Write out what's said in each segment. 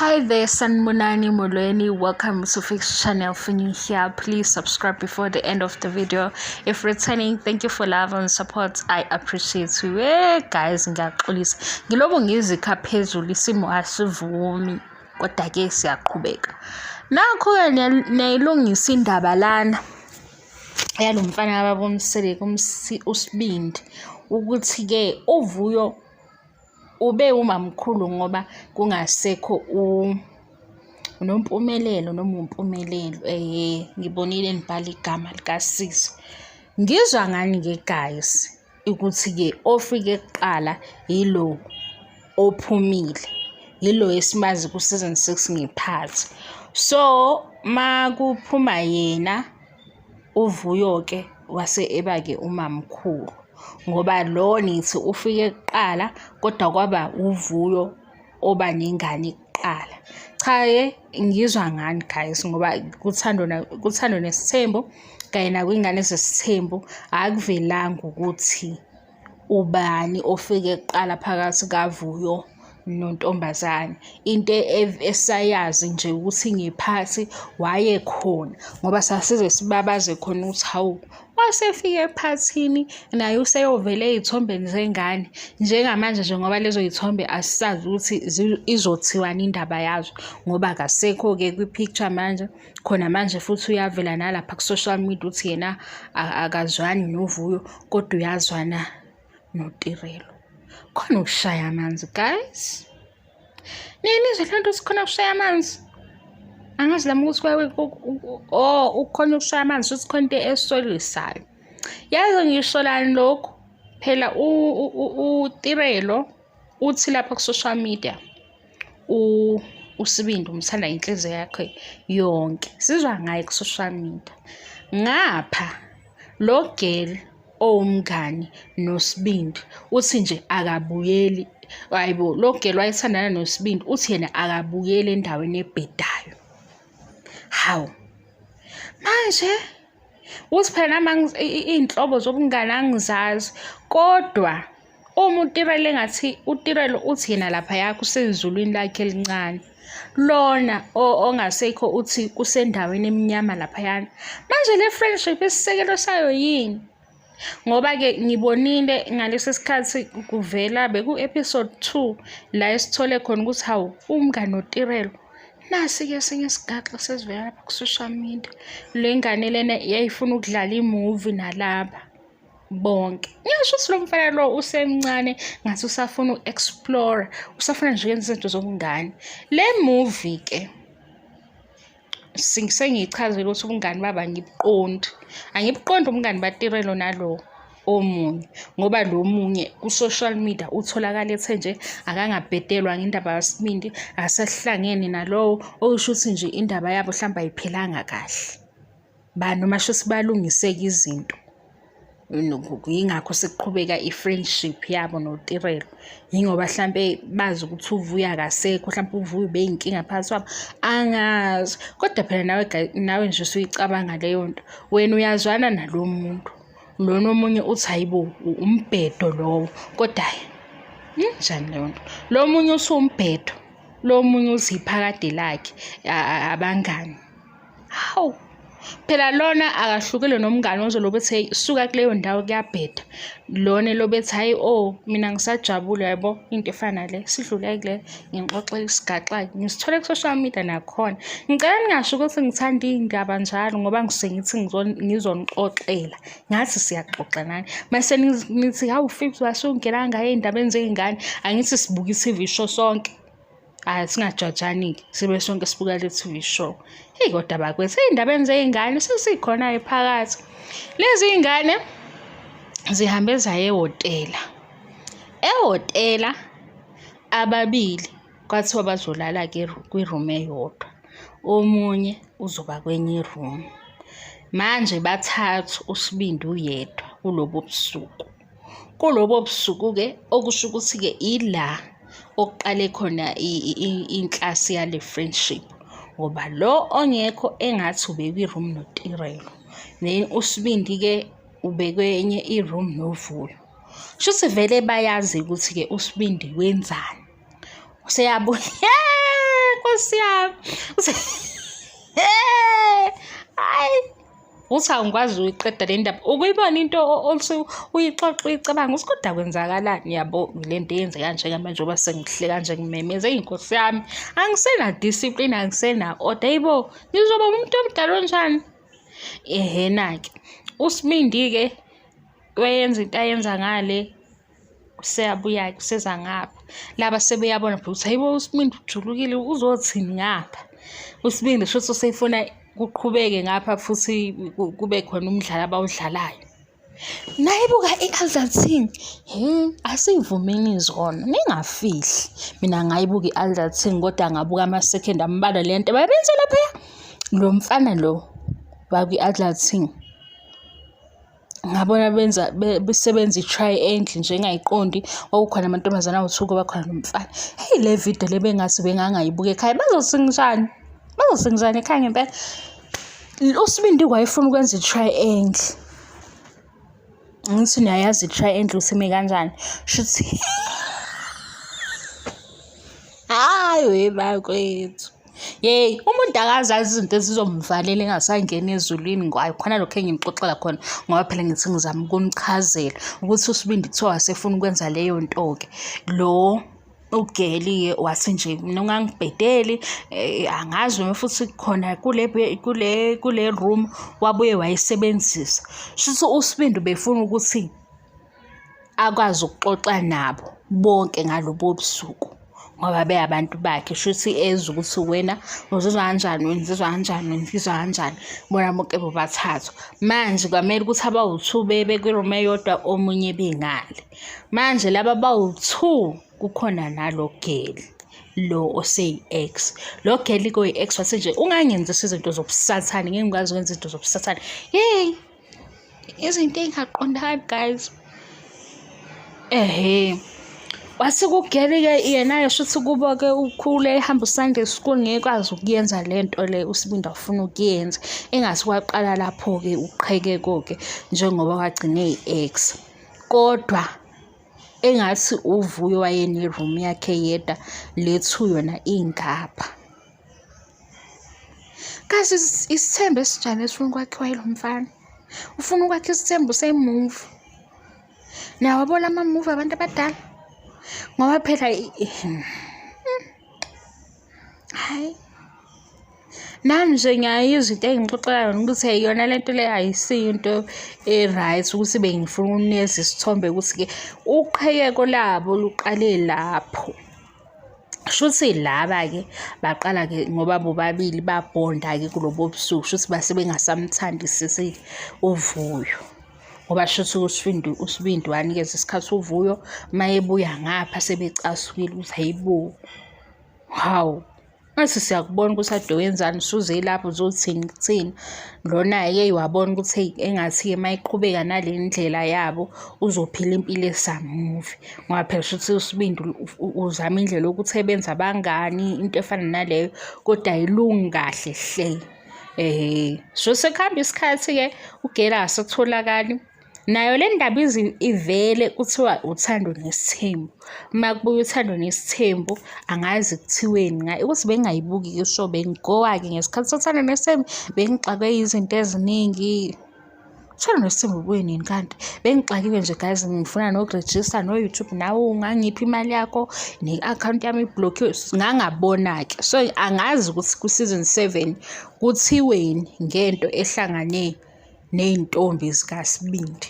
Hi there, Sanibonani Molweni. Welcome to Fix Channel. If you're new here, please subscribe before the end of the video. If returning, thank you for love and support. I appreciate you. Hey guys, ngiyaxolisa. Ngilobo ngizikha phezulu isimo asivumi. Kodwa ke siyaqhubeka. Nakho-ke niyayilungisa indaba lana yalo mfana kababa uMseleku uSibindi ukuthi-ke uVuyo ube umamkhulu ngoba kungasekho uNompumelelo noma uMpumelelo ngibonile nibhala igama likasisi. Ngizwa ngani-ke guys ukuthi-ke ofike kuqala yilo ophumile, yilo esimazi ku-season 6 ngephathi. So makuphuma yena uVuyo-ke wase eba-ke umamkhulu ngoba lo nithi ufike kuqala kodwa kwaba uVuyo oba nengane kuqala. Cha-ke ngizwa ngani guys ngoba kuThando kuThando Nesithembu kanye nakwiNgane Zesithembu akuvelanga ukuthi ubani ofike kuqala phakathi kaVuyo nontombazane. Into esayazi nje ukuthi ngephathi wayekhona ngoba sasize sibabaze khona ukuthi hawu wasefike ephathini naye useyovela ey'thombeni zengane. Njengamanje nje ngoba lezo y'thombe asisazi ukuthi izothiwani indaba yazo ngoba akasekho-ke kwi-picture manje. Khona manje futhi uyavela nalapha ku-social media ukuthi yena akazwani noVuyo kodwa uyazwana noTirelo. Khona ukushaya amanzi guys. Nini izwe lento ukuthi khona ukushaya amanzi? Angazi lami ukuthi kwawe oh ukhona ukushaya amanzi futhi khona into esolisayo. Yazi ngisholani lokhu? Phela uTirelo uthi lapha ku-social media uSibindi umthanda ngenhliziyo yakhe yonke. Sizwa ngaye ku-social media. Ngapha lo girl owumngani noSibindi uthi nje akabuyeli, hhayi bo, lo girl wayethandana noSibindi uthi yena akabuyeli endaweni ebhedayo. Hawu, manje uthi phela nami iy'nhlobo zobungani angizazi kodwa Uma uTirelo engathi uTirelo uthi yena laphaya kusezulwini lakhe elincane. Lona ongasekho uthi kusendaweni emnyama laphayana. Manje le friendship isisekelo sayo yini? Ngoba-ke ngibonile ngalesi sikhathi kuvela beku-episode 2 la esithole khona ukuthi hawu umngani noTirelo nasi-ke esinye isigaxa sesivela lapha ku-social media. Le ngane lena yayifuna ukudlala imuvi nalaba. Bonke. Ngisho ukuthi lo mfana lo usemncane ngathi usafuna uku-explore, usafuna nje ukwenza izinto zobungane. Le movie ke sengiyichazile ukuthi ubungani babo angibuqondi. Angibuqondi ubungani baTirelo nalo omunye ngoba lo munye ku-social media utholakala ethe nje akangabhedelwa ngendaba kaSibindi, akasahlangene nalowo, okusho ukuthi nje indaba yabo hlampe ayiphelanga kahle. Ba noma shuthi balungise-ke izinto. Yingakho sekuqhubeka i-friendship yabo noTirelo. Yingoba hlampe bazi ukuthi uVuyo akasekho, hlampe uVuyo ubeyinkinga phakathi kwabo, angazi. Kodwa phela nawe nawe nje usuyicabanga leyo nto, wena uyazwana nalo muntu, lona omunye uthi hhayi bo umbhedo lowo, kodwa hhayi injani leyo nto? Lo munye uthi umbhedo, lo munye uthi iphakade lakhe, abangani. Hawu, phela lona akahlukile nomngani ozolobe ethi hey suka kuleyo ndawo kuyabheda. Lona elobe ethi hhayi oh mina ngisajabule yabo into efana nale. Sidlule kule ngixoxele isigaxa-ke ngisithole ku-social media nakhona. Ngicela ningasho ukuthi ngithanda iy'ndaba njalo ngoba ngisuke ngithi ngizonixoxela. Ngathi siyaxoxa nani. Mase nithi hawu Fips wasungena kangaka ey'ndabeni zey'ngane. Angithi sibuka i-T_V show sonke. Hhayi singajajani-ke sibe sonke sibuka le TV show. Heyi kodwa bakwethu ey'ndabeni zey'ngane sesikhona-ke phakathi. Lezi y'ngane zihambe zaya ehhotela. Ehhotela ababili kwathiwa bazolala-ke kwi-room eyodwa, omunye uzoba kwenye i-room. Manje bathathu uSibindi uyedwa kulobo busuku. Kulobo busuku-ke okusho ukuthi-ke ila okuqale khona inhlasi yale friendship ngoba lo ongekho engathi ubekwi-room noTirelo then uSibindi-ke ubekwenye i-room noVuyo. Shuthi vele bayazi ukuthi-ke uSibindi wenzani. Useyabuya. Nkosi yami. Hayi. Uthi awungikwazi ukuyiqeda le ndaba. Ukuyibona into othi uyixoxe uyicabanga ukuthi kodwa kwenzakalani yabo le nto eyenzeka njengamanje njengoba sengihleka nje ngimemeza eyi nkosi yami angisena-discipline angisena-order ayibo ngizoba umuntu omdala onjani. Ehena-ke uSibindi-ke wayenza into ayenza ngale useyabuya-ke useza ngapha. Laba sebeyabona phela ukuthi hayibo uSibindi ujulukile uzothini ngapha. USibindi shuthi usefuna kuqhubeke ngapha futhi kube khona umdlalo abawudlalayo. Nayibuka i-Albertine, he asiyivumeni izona, ningafihli. Mina ngayibuka i-Albertine kodwa ngabuka ama-second ambalwa le nto babenze laphaya. Lo mfana lo wakwi-Albertine ngabona benza besebenza i-triangle nje engayiqondi kwakukhona amantombazane awu-two kwaba khona nomfana. Hheyi le video le bengathi bengangayibuka ekhaya bazothi njani? Bazothi njani ekhaya ngempela? USibindi wayefuna ukwenza i-triangle. Ngithi niyayazi i-triangle ukuthi ime kanjani. Shuthi hhayi we bakwethu. Yeyi umuntu akazazi izinto ezizomvalela engasangeni ezulwini ngayo khona lokhu engimxoxela khona ngoba phela ngithi ngizama ukumchazela ukuthi uSibindi kuthiwa wasefuna ukwenza leyo nto-ke lo ugeli-ke wathi nje mina ungangibhedeli angazi noma futhi khona kule kule kule room wabuye wayisebenzisa. Shuthi uSibindi ubefuna ukuthi akwazi ukuxoxa nabo bonke ngalobo busuku ngoba beyabantu bakhe shuthi ezwe ukuthi wena uzizwa kanjani wena uzizwa kanjani wena uzizwa kanjani bona bonke bobathathu manje kwamele ukuthi abawu-two bebe kwi-room eyodwa omunye bengale manje laba bawu-two kukhona nalo geli lo oseyi-ex lo geli koyi-ex wathi nje ungangenzisi izinto zobusathane ngeke ngikwazi ukwenza izinto zobusathane yeyi Izinto ey'ngaqondakali guys. Ehhe. Wase kugeli-ke yena-ke shuthi kubo-ke ukhule ehamba u-Sunday school ngeke kwazi ukuyenza le nto le uSibindi afuna ukuyenza. Engathi kwaqala lapho-ke uqhekeko-ke njengoba wagcina eyi-ex. Kodwa engathi uVuyo wayene-room yakhe yedwa le two yona ingapha. Kazi isithembu esinjani esifuna ukwakhiwa yilo mfana? Ufuna ukwakha isithembu semuvi. Niyawabona amamuvi abantu abadala? Ngoba phela hhayi. Nami nje ngiyayizwa into engixoxela yona ukuthi yona le nto le ayisiyo into e-right ukuthi bengifuna ukunikeza isithombe ukuthi-ke uqhekeko labo luqale lapho. Shuthi laba-ke baqala-ke ngoba bobabili babhonda-ke kulobo busuku shuthi base bengasamthandisisi uVuyo. Ngoba shuthi uSibindi uSibindi wanikeza isikhathi uVuyo mayebuya ngapha sebecasukile ukuthi hhayi bo, hawu. Mase siyakubona ukuthi ade wenzani usuze lapho uzothini kuthini. Lona-ke wabona ukuthi eyi engathi-ke uma eqhubeka nale ndlela yabo uzophila impilo esamuvi. Ngoba phela shuthi uSibindi uzama indlela yokuthi ebenze abangani into efana naleyo kodwa ayilungi kahle hle. So sekuhamba isikhathi-ke uGela akasatholakali. Nayo le ndaba ize ivele kuthiwa uthando nesithembu. Uma kubuya uthando nesithembu angazi kuthiweni ngayo ukuthi bengingayibuki-ke so bengigowa-ke ngesikhathi sothando nesithembu bengixakwe izinto eziningi. Uthando nesithembu lubuye nini kanti? Bengixakiwe nje guys ngifuna nokurejista no-YouTube nawe ungangiphi imali yakho ne-akhawunti yami iblokhiwe ngangabona-ke. So angazi ukuthi ku-season 7 kuthiweni ngento ehlangane ney'ntombi zikaSibindi.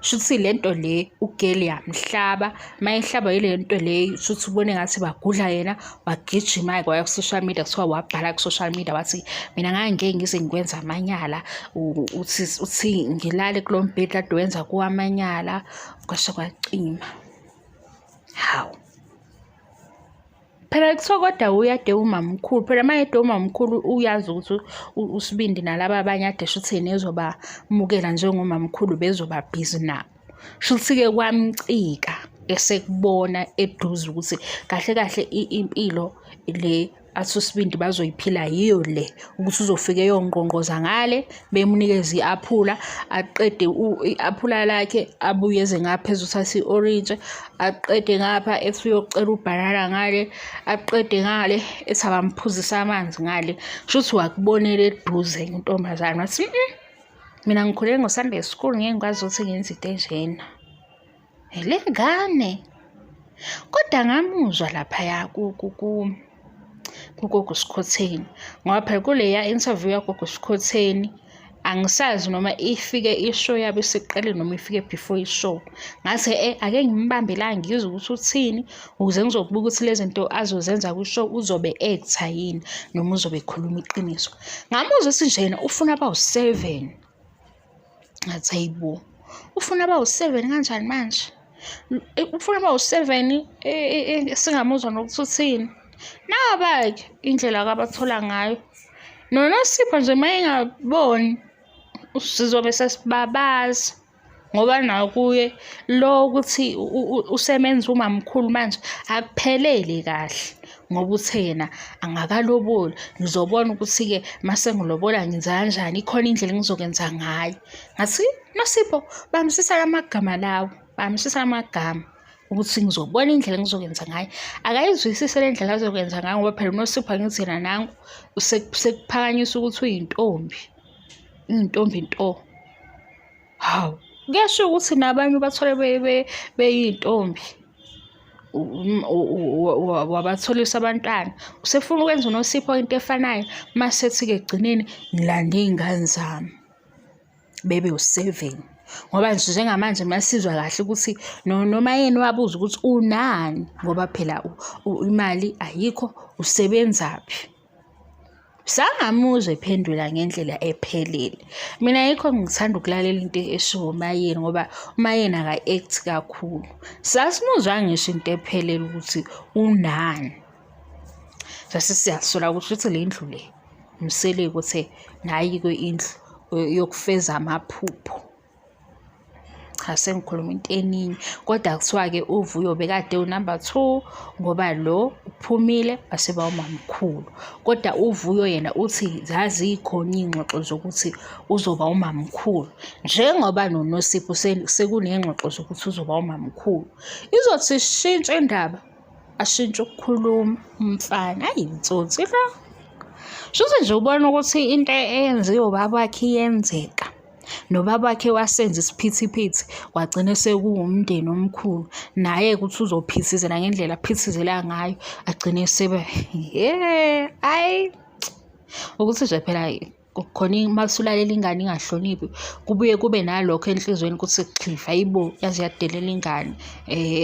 Shuthi le nto le ugeli yamhlaba, uma ehlaba yile nto le shuthi ubone ngathi bagudla yena wagijima-ke waya ku-social media kuthiwa wabhala ku-social media wathi mina ngangeke ngize ngikwenze amanyala uthi uthi ngilale kulo mbhedi kade wenza kuwo amanyala kwase kwacima. Hawu. Phela kuthiwa kodwa uye ade umamkhulu, phela uma ede umamkhulu uyazi ukuthi uSibindi nalaba abanye ade shuthi yena ezobamukela njengomamkhulu bezoba busy nabo. Shuthi-ke kwamcika esekubona eduze ukuthi kahle kahle impilo le athi uSibindi bazoyiphila yiyo le ukuthi uzofike eyongqongqoza ngale bemnikeze i-aphula aqede i-aphula lakhe abuye eze ngapha ezothatha i-orintshi aqede ngapha ethi uyocela ubhanana ngale aqede ngale ethi abamphuzise amanzi ngale shuthi wakubonela eduze intombazane wathi mina ngikhule ngo-Sunday school ngeke ngikwazi ukuthi ngenze into enjena. Le ngane kodwa ngamuzwa laphaya kuGogo Skhotheni ngoba phela kuleya interview yaGogo Skhotheni angisazi noma ifike ishow yabo isiqale noma ifike before ishow. Ngase ake ngimbambe la ngizwe ukuthi uthini ukuze ngizobuka ukuthi lezi zinto azozenza kwishow uzobe ektha yini noma uzobe ekhuluma iqiniso. Ngamuzwa ethi nje yena ufuna abawu-seven. Ngathi hayibo, ufuna abawu-seven kanjani manje? Ufuna abawu-seven singamuzwa nokuthi uthini. Naba-ke indlela akabathola ngayo. NoNosipho nje uma engaboni sizobe sesibabaza. Ngoba nakuye lo ukuthi usemenza umamkhulu manje akuphelele kahle ngoba uthe yena angakaloboli. Ngizobona ukuthi-ke uma sengilobola ngenza kanjani, ikhona indlela engizokwenza ngayo. Ngathi, Nosipho, bambisisa amagama lawo, bambisisa amagama ukuthi ngizobona indlela engizokwenza ngayo. Akayizwisise le ndlela azokwenza ngayo ngoba phela uNosipho angithi yena nangu sekuphakanyiswa ukuthi uyintombi, uyintombi nto. Hawu, kuyasho ukuthi nabanye ubathole beyiy'ntombi wabatholisa abantwana. Usefuna ukwenza uNosipho into efanayo mase ethi-ke ekugcineni ngilande iy'ngane zami bebe u-seven. Ngoba nje njengamanje masizwa kahle ukuthi noma yena wabuza ukuthi unani ngoba phela imali ayikho usebenzaphi. Sangamuzwa ephendula ngendlela ephelele. Mina yikho ngithanda ukulalela into eshiwo uMaYeni ngoba uMaYeni aka-act kakhulu. Sasimuzwa ngisho into ephelele ukuthi unani. Sase siyasola ukuthi shuthi le ndlu le uMseleku uthe nayi-ke indlu yokufeza amaphupho. Cha sengikhuluma into eningi kodwa kuthiwa-ke uVuyo bekade unumber 2 ngoba lo uphumile waseba umamkhulu kodwa uVuyo yena uthi zazikhona iy'ngxoxo zokuthi uzoba umamkhulu njengoba noNosipho sekuney'ngxoxo zokuthi uzoba umamkhulu. Izothi ishintshe indaba ashintshe ukukhuluma umfana ayi itsotsi lo. Shuthi nje ubona ukuthi into eyenziwe ubaba wakhe iyenzeka. Nobaba wakhe wasenza isiphithiphithi wagcina sekuwumndeni omkhulu naye ukuthi uzophithizela ngendlela aphithizela ngayo agcine sebe ayi ukuthi nje phela khona uma usulalela ingane ingahloniphi kubuye kube nalokho enhliziyweni ukuthi xhifa ayibo yaze yadelela ingane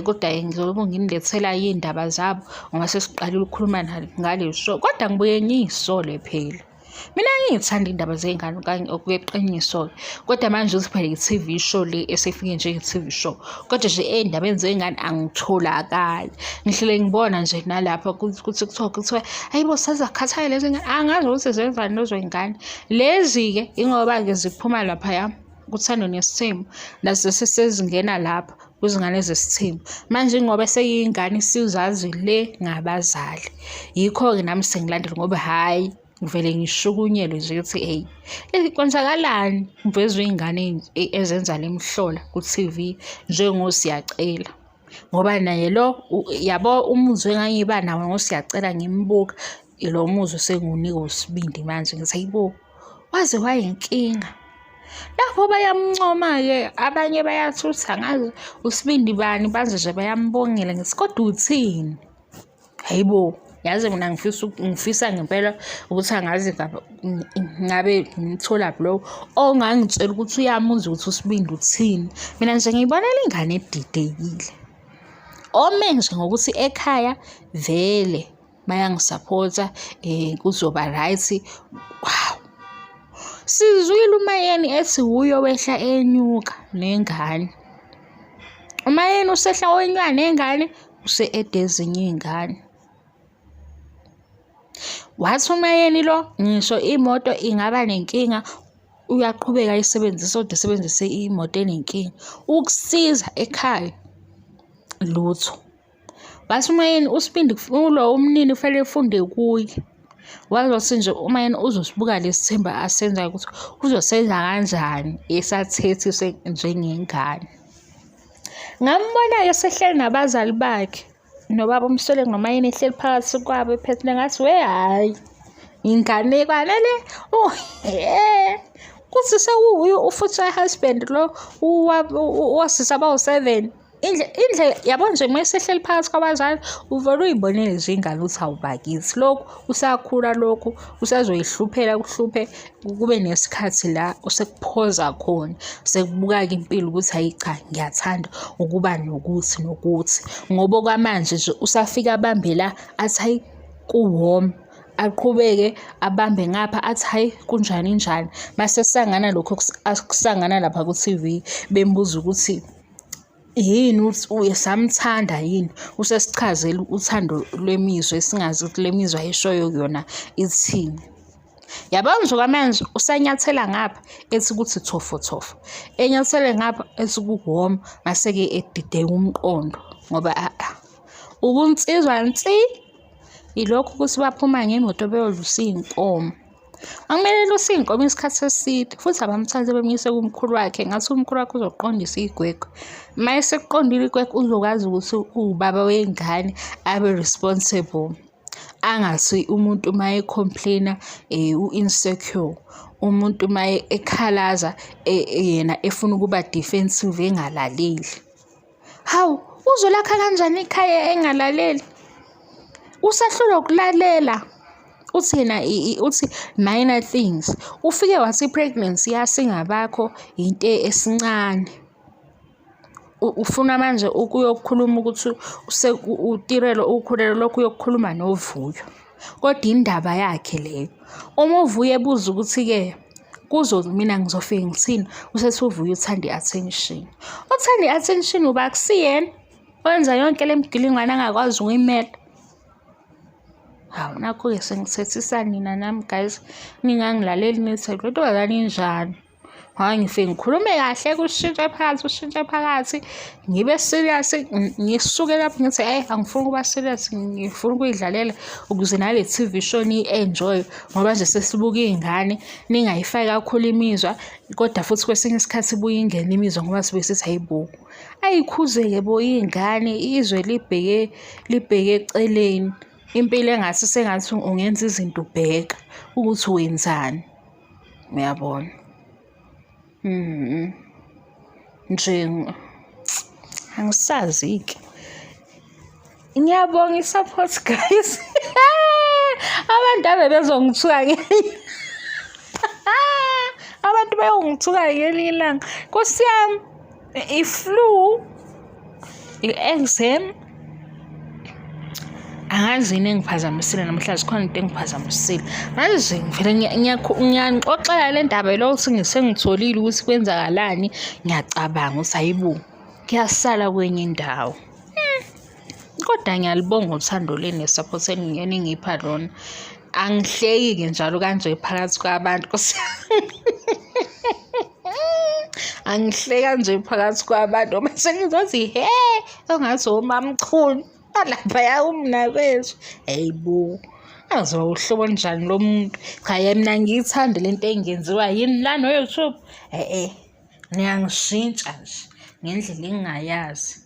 kodwa ngizobe nginilethela iy'ndaba zabo ngoba sesiqalile ukukhuluma ngale show kodwa ngibuye ngiy'sole phela. Mina ngiyithanda iy'ndaba zey'ngane okanye okweqiniso-ke kodwa manje ukuthi phela i-T_V show le esifike njenge-T_V show kodwa nje ey'ndabeni zey'ngane angitholakali. Ngihlele ngibona nje nalapha ku-TikTok kuthiwa hhayi bo sezakhathala lezi ngane, angazi ukuthi zenzani lezo y'ngane. Lezi-ke ingoba-ke ziphuma laphaya kuThando Nesithembu nazo sezingena lapha kwizingane zesithembu. Manje ingoba seyiyingane isizazi le ngabazali. Yikho-ke nami sengilandela ngoba hhayi ngivele ngishukunyelwe nje ukuthi eyi kwenzakalani ngivezwe iy'ngane ezenza le mihlola ku-T_V njengoSiyacela. Ngoba naye lo yabo umuzwa engangiba nawo ngoSiyacela ngimbuka, ilo muzwa sengiwunikwa uSibindi manje ngithi hayibo waze wayinkinga. Lapho bayamncoma-ke abanye bayathutha angazi uSibindi bani baze nje bayambongela ngithi kodwa uthini? Hhayi bo, yazi mina ngifisa ngifisa ngempela ukuthi angazi ngabe ngimtholaphi lowo ongangitshela ukuthi uyamuzwa ukuthi uSibindi uthini. Mina nje ngiyibonela ingane edidekile. Ome nje ngokuthi ekhaya vele bayangisaphotha kuzoba right. Hawu, sizwile uMayeni ethi wuye owehla enyuka nengane. UMayeni usehla wenyuka nengane use-ede ezinye iy'ngane. Wathi uMayeni lo ngisho imoto ingaba nenkinga uyaqhubeka ayisebenzise kodwa esebenzise imoto enenkinga. Ukusiza ekhaya lutho. Wathi uMaYeni uSibindi ulo umnini kufanele efunde kuye. Wazothi nje uMaYeni uzosibuka lesi themba asenzayo ukuthi uzosenza kanjani esathethise njengengane. Ngambona-ke esehleli nabazali bakhe nobaba uMseleku noMaYeni ehleli phakathi kwabo ephethe ngathi we hhayi inganekwane le kuthi sewuwuye u-future husband lo wasisi abawu-seven. Indlela yabo nje uma esehleli phakathi kwabazali uvele uyibonele nje ingane ukuthi hawu bakithi lokhu usakhula lokhu usazoyihluphela kuhluphe kube nesikhathi la osekuphoza khona sekubuka-ke impilo ukuthi hhayi cha ngiyathanda ukuba nokuthi nokuthi ngoba okwamanje nje usafika abambe la athi hhayi ku-warm aqhubeke abambe ngapha athi hhayi kunjani njani mase sangana lokhu akusangana lapha ku-T_V bembuza ukuthi Yini usamthanda yini? Usesichazela uthando lwemizwa esingazi ukuthi le mizwa ayishoyo kuyona ithini. Yabo nje kwamanje usanyathela ngapha ethi ukuthi thofo thofo, enyathele ngapha ethi kuwoma mase-ke edideka umqondo ngoba a-a ubunsizwa nsi ilokhu ukuthi baphuma ngemoto beyolusa iy'nkomo. Akumele eluse iy'nkomo isikhathi eside futhi abamthathe bemuyise kumkhulu wakhe ngathi umkhulu wakhe uzoqondisa iy'gwegwe. Uma eseqondile igwegwe uzokwazi ukuthi uwubaba wengane abe responsible. Angathi umuntu uma e-complain-a u-insecure, umuntu uma ekhalaza yena efuna ukuba defensive engalaleli. Hawu, uzolakha kanjani ikhaya engalaleli? Usahlulwa ukulalela. Uthi yena uthi minor things. Ufike wathi i-pregnancy yasingabakho into esincane. Ufuna manje ukuyokhuluma ukuthi uTirelo ukhulelwe lokhu uyokukhuluma noVuyo. Kodwa indaba yakhe leyo. Uma uVuyo ebuza ukuthi-ke kuzo mina ngizofike ngithini usethi uVuyo uthanda i-attention. Uthanda i-attention uba akusiyena owenza yonke le migilingwane angakwazi ukuyimela. Hawu nakhu-ke sengithethisa nina nami guys, ningangilaleli nithi le ntombazane injani. Hhayi ngifike ngikhulume kahle kushintshe phakathi kushintshe phakathi ngibe serious ngisuke lapho ngithi hhayi angifuni ukuba serious ngifuna ukuyidlalela ukuze nale T_V show niyi-enjoy ngoba nje sesibuka iy'ngane ningayifaki kakhulu imizwa kodwa futhi kwesinye isikhathi ibuye ingene imizwa ngoba sibuye sithi hhayi bo. Ayikhuzeke bo iy'ngane izwe libheke libheke eceleni. Impilo engathi sengathi ungenza izinto ubheka ukuthi wenzani. Uyabona? Nje angisazi-ke. Ngiyabonga i-support guys. Abantu ave bezongithuka abantu bayongithuka ngelinye ilanga. Nkosi yami, i-flu, i-exam, angazi yini engiphazamisile namhlanje khona into engiphazamisile manje ngivele ngiyanixoxela le ndaba yilo ukuthi sengitholile ukuthi kwenzakalani ngiyacabanga ukuthi hayibo kuyasala kwenye indawo. Kodwa ngiyalibonga uthando lenu ne-support eningipha lona. Angihleki-ke njalo kanje phakathi kwabantu Nkosi yami. Angihleki kanje phakathi kwabantu ngoba sengizothi hhe engathi omamchunu balaphaya umnakwethu. Hhayi bo, angaziwa uhlobo olunjani lo muntu. Cha yena mina angiyithandi le nto engenziwa yini la no-YouTube. E-e, niyangishintsha nje ngendlela engingayazi.